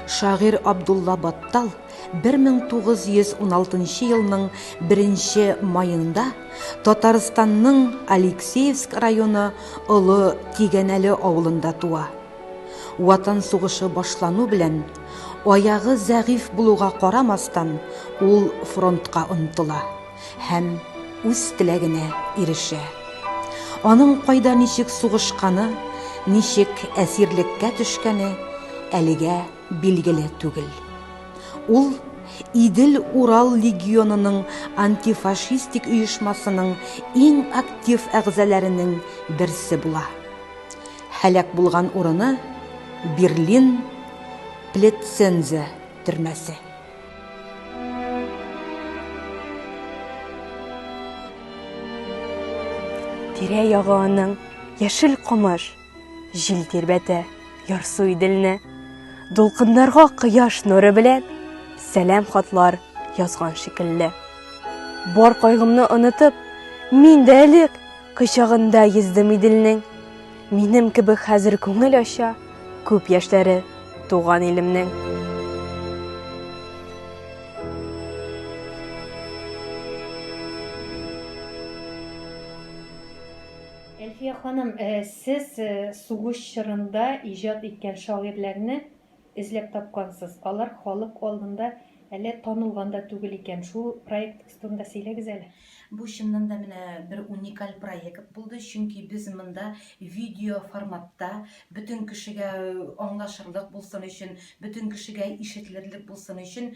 Шагыйрь Абдулла Баттал 1916 елның беренче маенда Татарстанның Алексеевск районы Олы Тигәнәле авылында туа. Ватан сугышы башлану белән, аягы зәгыйфь булуга карамастан, ул фронтка омтыла һәм үз теләгенә ирешә. Аның кайда ничек сугышканы, ничек әсирлеккә төшкәне әлегә билгеле түгел. Ул Идел-Урал легионының антифашистик оешмасының иң актив әгъзаләренең берсе була. Һәлак булган урыны, Берлин Плетцензе төрмәсе. Тирә-ягы аның яшел камыш, җил тирбәтә ярсу Иделне. Дулкыннарга кояш нуры белән сәлам хатлар язган шикелле. Бар кайгымны онытып, мин дә элек кочагында йөздем Иделнең. Минем кебек хәзер күңел ача күп яшьләре туган илемнең. Әлфия ханым, э, сез э, сугыш чорында иҗат иткән шагыйрьләрне эзләп тапкансыз. Алар халык алдында әле танылган да түгел икән. Шул проектыгыз турында сөйләгез әле. Бу чыннан да менә бер уникаль проект булды, чөнки без монда видео форматта бөтен кешегә аңлашырлык булсын өчен, бөтен кешегә ишетелерлек булсын өчен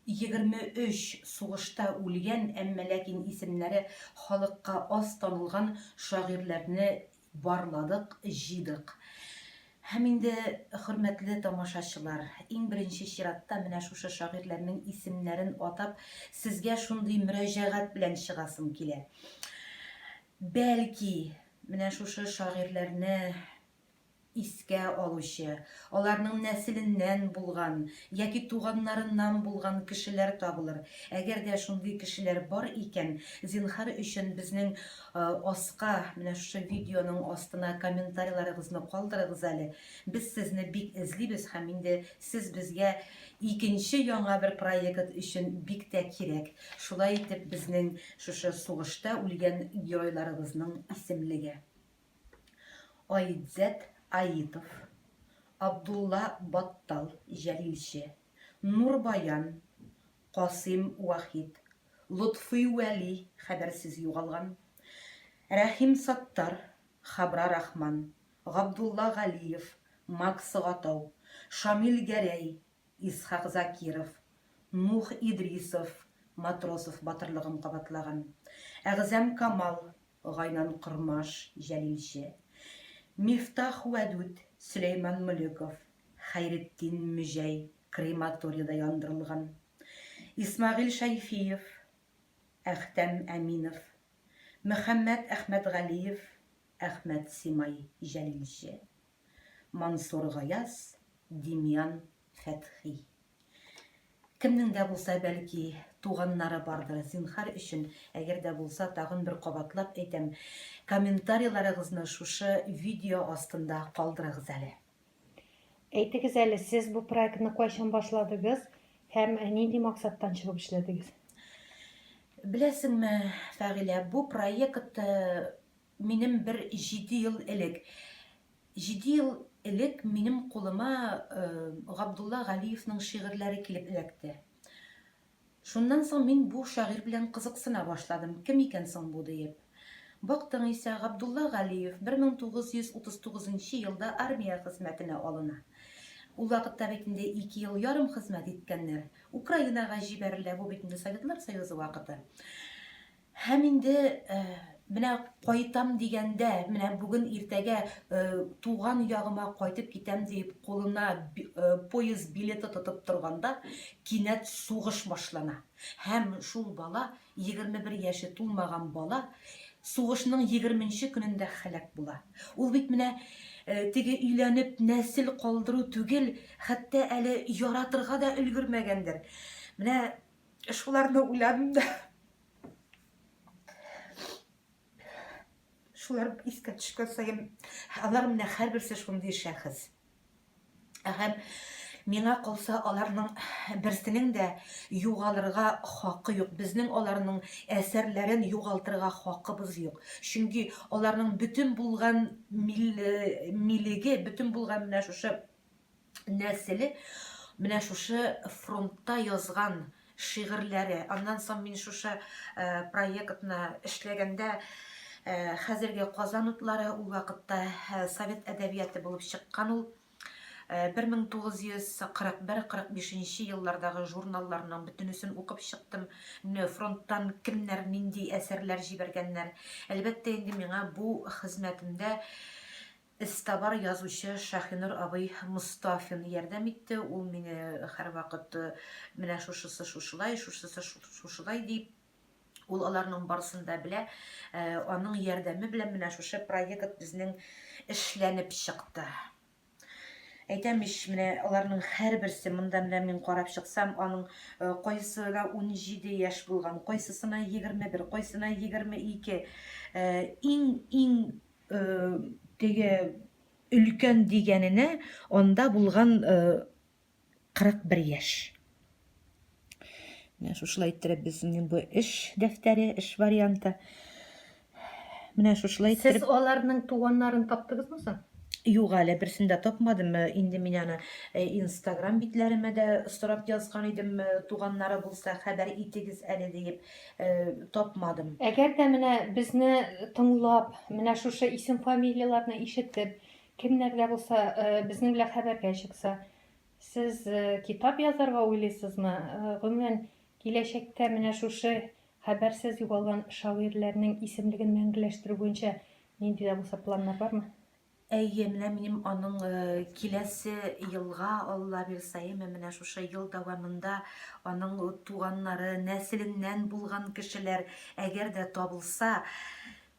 23 сугышта үлгән, әмма ләкин исемнәре халыкка аз танылган шагыйрьләрне барладык, җыйдык. Һәм инде, хөрмәтле тамашачылар, иң беренче чиратта менә шушы шагыйрьләрнең исемнәрен атап, сезгә шундый мөрәҗәгать белән чыгасым килә. Бәлки, менә шушы шагыйрьләрне искә алучы, аларның нәселеннән булган яки туганнарыннан булган кешеләр табылыр. Әгәр дә шундый кешеләр бар икән, зинһар өчен безнең аска, менә шушы видеоның астына комментарийларыгызны калдырыгыз әле. Без сезне бик эзлибез һәм инде сез безгә икенче яңа бер проект өчен бик тә кирәк. Шулай итеп, безнең шушы сугышта үлгән геройларыбызның исемлеге. Айдзәт Аитов, Абдулла Баттал, җәлилче, Нурбаян, Касыйм Вахит, Лотфый Вәли, хәбәрсез югалган, Рәхим Саттар, Хабра Рахман, Габдулла Галиев, Макс Гатау, Шамил Гәрәй, Исхак Закиров, Нух Идрисов, Матросов батырлыгын кабатлаган, Әгъзәм Камал, Гайнан Кормаш, җәлилче, Мифтах Вәдүт, Сөләйман Мөлеков, Хәйретдин Мөҗәй, крематорийда яндырылган, Исмәгыйль Шәйфиев, Әхтәм Әминов, Мөхәммәт Әхмәтгалиев, Әхмәт Симай, җәлилче, Мансур Гаяз, Демьян Фәтхи. Кемнең дә булса, бәлки, туганнары бардыр, зинһар өчен, әгәр дә булса, тагын бер кабатлап әйтәм, комментарийларыгызны шушы видео астында калдырыгыз әле. Әйтегез әле, сез бу проектны кайчан башладыгыз һәм нинди максаттан чыгып эшләдегез? Беләсеңме, Фәгыйлә, бу проект минем бер җиде ел элек, җиде ел элек минем кулыма Габдулла Галиевның шигырьләре килеп эләкте. Шуннан соң мин бу шагыйрь белән кызыксына башладым, кем икән соң бу диеп. Бактың исә, Габдулла Галиев 1939 елда армия хезмәтенә алына. Ул вакытта бит инде ике ел ярым хезмәт иткәннәр. Украинага җибәрелә, бу бит инде Советлар Союзы вакыты. Һәм инде менә кайтам дигәндә, менә бүген иртәгә туган ягыма кайтып китәм диеп кулына поезд билеты тотып торганда, кинәт сугыш башлана. Һәм шул бала, 21 яше тулмаган бала, сугышның егерменче көнендә һәлак була. Ул бит менә теге өйләнеп нәсел калдыру түгел, хәтта әле яратырга да өлгермәгәндер. Менә шуларны уйладым да. Шулар искә төшкән саен, алар менә һәрберсе шундый шәхес. Һәм Миңа калса, аларның берсенең дә югалырга хакы юк. Безнең аларның әсәрләрен югалтырга хакыбыз юк. Чөнки аларның бөтен булган милеге, бөтен булган менә шушы нәселе, менә шушы фронтта язган шигырьләре. Аннан соң мин шушы проектны эшләгәндә, хәзерге Казан утлары, ул вакытта совет әдәбияты булып чыккан ул. 1941-45 нче еллардагы журналларның бөтенесен укып чыктым. Менә фронттан кемнәр нинди әсәрләр җибәргәннәр. Әлбәттә инде миңа бу хезмәтемдә эзтабар язучы Шаһинур абый Мостафин ярдәм итте. Ул мине һәрвакыт менә шушысы шушылай, шушысы шушылай дип, Ул аларның барысын да белә. Аның ярдәме белән менә шушы проект безнең эшләнеп чыкты. Әйтәм ич, менә аларның һәрберсе, монда менә мин карап чыксам, аның кайсына 17 яшь булган, кайсысына 21, кайсына 22. Иң-иң теге өлкән дигәненә анда булган 41 яшь. Менә шушылай иттереп безнең бу эш дәфтәре, эш варианты. Менә шушылай иттереп. Сез аларның туганнарын таптыгызмы соң? Юк әле, берсен дә тапмадым. Инде мин аны Инстаграм битләремә дә сорап язган идем, туганнары булса, хәбәр итегез әле диеп, тапмадым. Әгәр дә менә безне тыңлап, менә шушы исем-фамилияләрне ишетеп, Кемнәр дә булса безнең белән хәбәргә чыкса, сез китап язарга уйлыйсызмы? Гомумән, киләчәктә менә шушы хәбәрсез югалган шагыйрьләрнең исемлеген мәңгеләштерү буенча нинди дә булса планнар бармы? Әйе, менә минем аның киләсе елга, Алла бирса, әйеме, менә шушы ел дәвамында аның туганнары, нәселеннән булган кешеләр, әгәр дә табылса,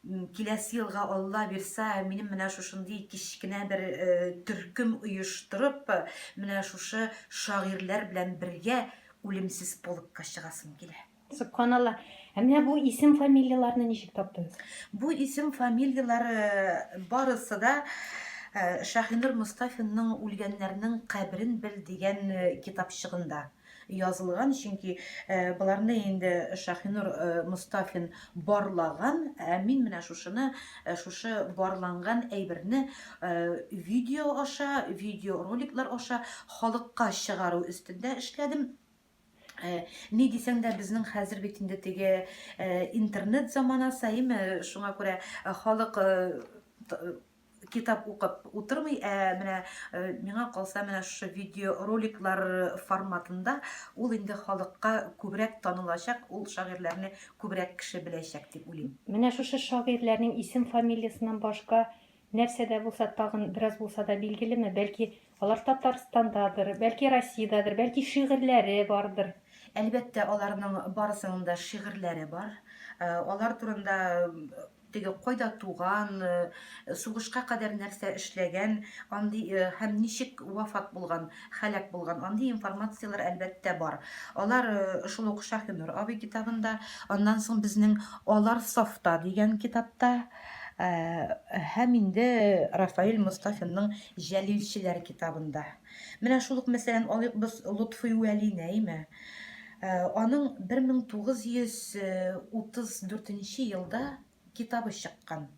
Киләсе елга, Алла бирса, минем менә шушындый кечкенә бер төркем оештырып, менә шушы шагыйрьләр белән бергә Үлемсез полкка чыгасым килә. Сөбханалла. Ә менә бу исем-фамилияләрне ничек таптыгыз? Бу исем-фамилияләр барысы да Шаһинур Мостафинның Үлгәннәрнең каберен бел дигән китапчыгында. Язылган, чөнки боларны инде Шаһинур Мостафин барлаган, ә мин менә шушыны, шушы барланган әйберне видео аша, видеороликлар аша халыкка чыгару өстендә эшләдем. Ни дисәң дә, безнең хәзер бит инде теге интернет заманасы, әйеме, шуңа күрә халык китап укып утырмый, ә менә миңа калса, менә шушы видеороликлар форматында ул инде халыкка күбрәк танылачак, ул шагыйрьләрне күбрәк кеше беләчәк дип уйлыйм. Менә шушы шагыйрьләрнең исем-фамилиясеннән башка нәрсә дә булса тагын бераз булса да билгелеме? Бәлки, алар Татарстандадыр, бәлки, Россиядәдер, бәлки, шигырьләре бардыр? Әлбәттә, аларның барысының да шигырьләре бар. Алар турында Теге кайда туган, сугышка кадәр нәрсә эшләгән, андый һәм ничек вафат булган, һәлак булган, андый информацияләр, әлбәттә, бар. Алар шул ук Шаһинур абый китабында, аннан соң безнең Алар сафта дигән китапта һәм инде Рафаэль Мостафинның Җәлилчеләр китабында. Менә шул ук, мәсәлән, алыйк без Лотфый Вәлине, әйме? Аның 1934 елда китабы чыккан.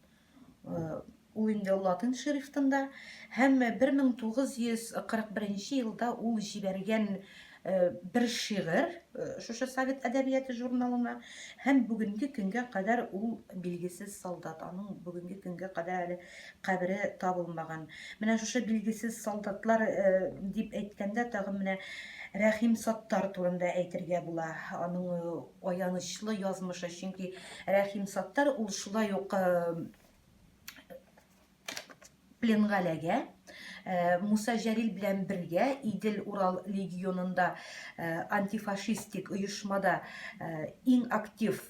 Ул инде латин шрифтында һәм 1941 елда ул җибәргән бер шигырь шушы Совет әдәбияты журналына һәм бүгенге көнгә кадәр ул билгесез солдат. Аның бүгенге көнгә кадәр әле кабере табылмаган. Менә шушы билгесез солдатлар дип әйткәндә тагын менә Рәхим Саттар турында әйтергә була. Аның аянычлы язмышы, чөнки Рәхим Саттар ул шулай ук пленга эләгә. Муса Җәлил белән бергә Идел-Урал легионында антифашистик оешмада иң актив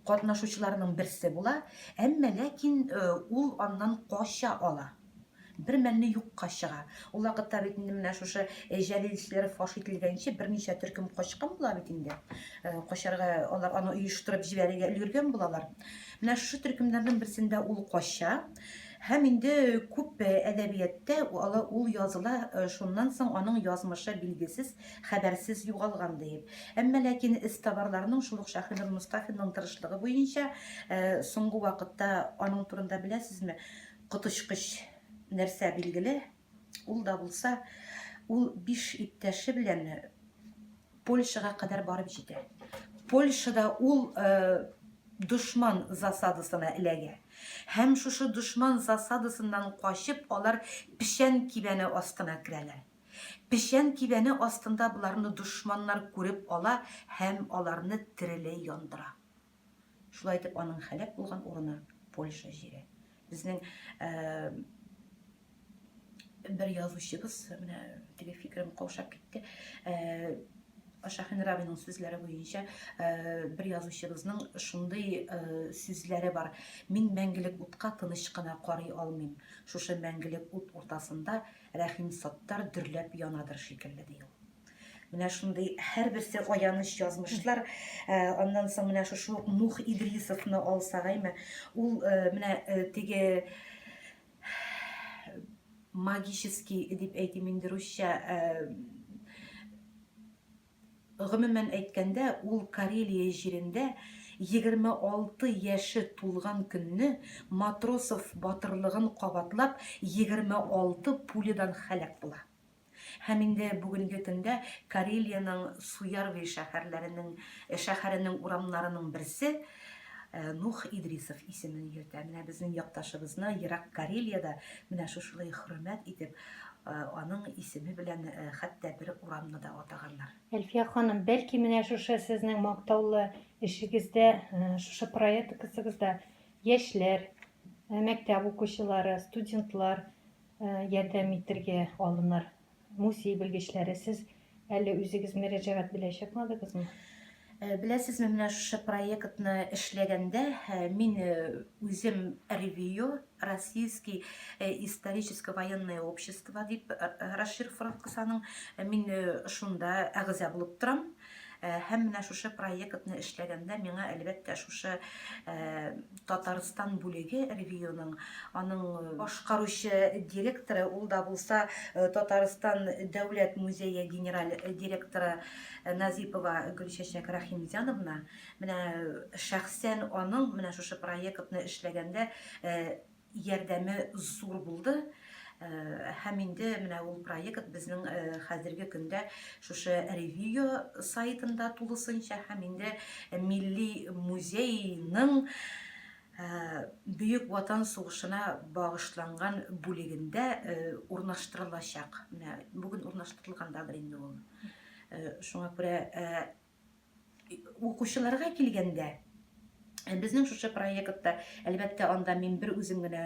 катнашучыларның берсе була, әмма ләкин ул аннан кача ала. Бер мәлне юкка чыга. Ул вакытта бит инде менә шушы җәлилчеләр фаш ителгәнче берничә төркем качкан була бит инде. Качарга алар аны оештырып җибәрергә өлгергән булалар. Менә шушы төркемнәрнең берсендә ул кача. Һәм инде күп әдәбияттә ул языла, шуннан соң аның язмышы билгесез, хәбәрсез югалган диеп. Әмма ләкин эзтабарларның, шул ук Шаһинур Мостафинның тырышлыгы буенча, соңгы вакытта аның турында беләсезме, коточкыч нәрсә билгеле, ул да булса, ул биш иптәше белән Польшага кадәр барып җитә. Польшада ул дошман засадасына эләгә. Һәм шушы дошман засадасыннан качып, алар печән кибәне астына керәләр. Печән кибәне астында боларны дошманнар күреп ала һәм аларны тереләй яндыра. Шулай итеп, аның һәлак булган урыны Польша җире. Безнең бер язучыбыз, менә теге фикерем каушап китте, Шахин Равиның сүзләре буенча бер язучыбызның шундый сүзләре бар. Мин мәңгелек утка тыныч кына карый алмыйм. Шушы мәңгелек ут уртасында Рәхим Саттар дөрләп янадыр шикелле, ди ул. Менә шундый һәрберсе аяныч язмышлар. Э, аннан соң менә шушы ук Нух Идрисовны алсак, әйме, ул э, менә э, теге магический дип әйтим инде русча, гомумән әйткәндә, ул Карелия җирендә 26 яше тулган көнне Матросов батырлыгын кабатлап, 26 пулядан һәлак була. Һәм инде бүгенге көндә Карелиянең Суярви шәһәрләренең шәһәренең урамнарының берсе Нух Идрисов исемен йөртә. Менә безнең якташыбызны ерак Карелиядә менә шушылай хөрмәт итеп, аның исеме белән хәтта бер урамны да атаганнар. Әлфия ханым, бәлки менә шушы сезнең мактаулы эшегездә, шушы проектыгызда яшьләр, мәктәп укучылары, студентлар Ярдәм итергә алыныр. Музей белгечләре, сез әле үзегез мөрәҗәгать белән чыкмадыгызмы? Беләсезме, менә шушы проектны эшләгәндә мин үзем РВИО, Российский историческо-военное общество дип расшифровкасы аның, мин шунда әгъза булып торам. Һәм менә шушы проектны эшләгәндә миңа, әлбәттә, шушы Татарстан бүлеге РВИОның, аның башкаручы директоры, ул да булса Татарстан дәүләт музее генераль директоры Назипова Гөлчәчәк Рәхимзяновна, менә шәхсән аның менә шушы проектны эшләгәндә ярдәме зур булды. Һәм инде менә ул проект безнең хәзерге көндә шушы Ревио сайтында тулысынча һәм инде Милли музейның Бөек Ватан сугышына багышланган бүлегендә урнаштырылачак. Менә бүген урнаштырылгандадыр инде ул. Шуңа күрә Укучыларга килгәндә, безнең шушы проектта, әлбәттә, анда мин бер үзем генә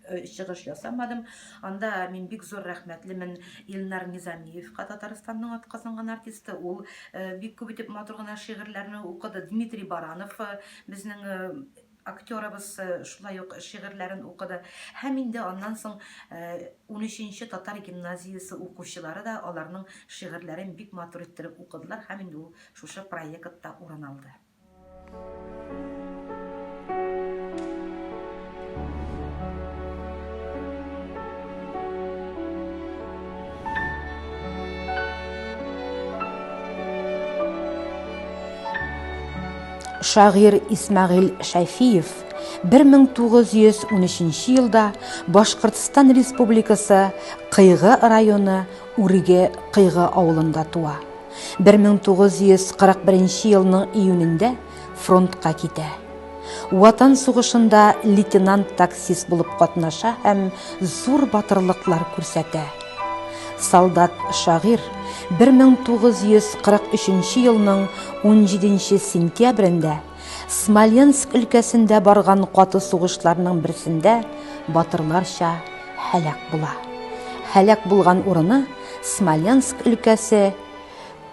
э, чыгыш ясамадым. Анда мин бик зур рәхмәтлемен Илнар Низамиевка, Татарстанның атказанган артисты. Ул э, бик күп итеп матур гына шигырьләрне укыды. Дмитрий Баранов э, безнең Актерыбыз шулай ук шигырьләрен укыды. Һәм инде аннан соң унөченче татар гимназиясе укучылары да аларның шигырьләрен бик матур иттереп укыдылар һәм инде ул шушы проектта урын алды. Шагыйрь Исмәгыйль Шәфиев 1913 елда Башкортстан Республикасы Кыйгы районы Үрге Кыйгы авылында туа. 1941 елның июнендә фронтка китә. Ватан сугышында лейтенант-таксист булып катнаша һәм зур батырлыклар күрсәтә. Солдат-шагыйрь 1943 елның 17 сентябрендә Смоленск өлкәсендә барган каты сугышларның берсендә батырларча һәлак була. Һәлак булган урыны Смоленск өлкәсе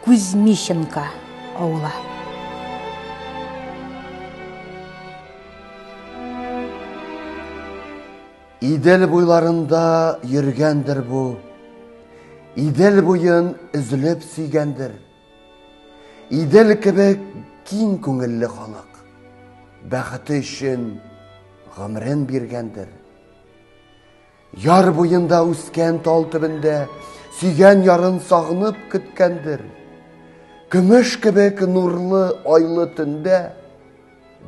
Кузьмищенко авылы. Идел буйларында йөргәндер бу, Идел буен өзелеп сөйгәндер. Идел кебек киң күңелле халык, Бәхете өчен гомерен биргәндер. Яр буенда үскән тал төбендә сөйгән ярын сагынып көткәндер. Көмеш кебек нурлы айлы төндә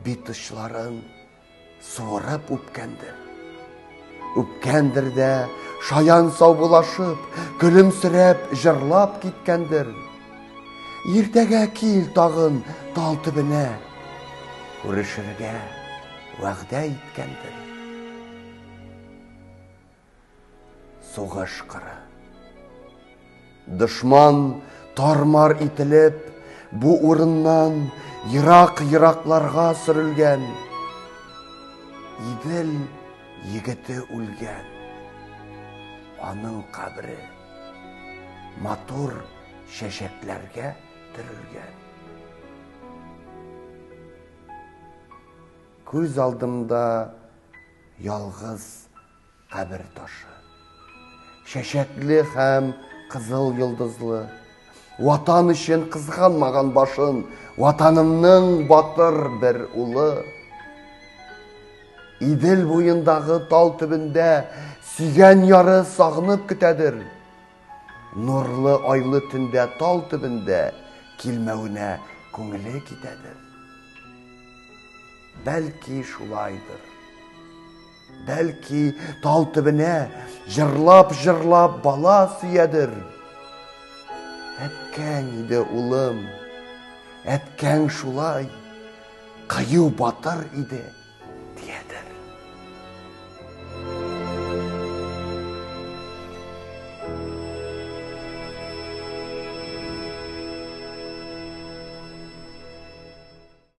бит очларын суырып үпкәндер. Үпкәндер дә шаян саубулашып, көлемсерәп җырлап киткәндер. Иртәгә кил тагын тал төбенә, күрешергә вәгъдә иткәндер. Сугыш кыры. Дошман тармар ителеп, бу урыннан ерак-еракларга сөрелгән. Идел егете үлгән. Аның кабре матур чәчәкләргә төрелгән. Күз алдымда ялгыз кабер ташы. Чәчәкле һәм кызыл йолдызлы. Ватан өчен кызганмаган башын, Ватанымның батыр бер улы. Идел буендагы тал төбендә сөйгән яры сагынып көтәдер. Нурлы айлы төндә тал төбендә килмәвенә күңеле китәдер. Бәлки шулайдыр. Бәлки тал төбенә җырлап-җырлап бала сөядер. Әткәң иде улым, әткәң шулай кыю батыр иде.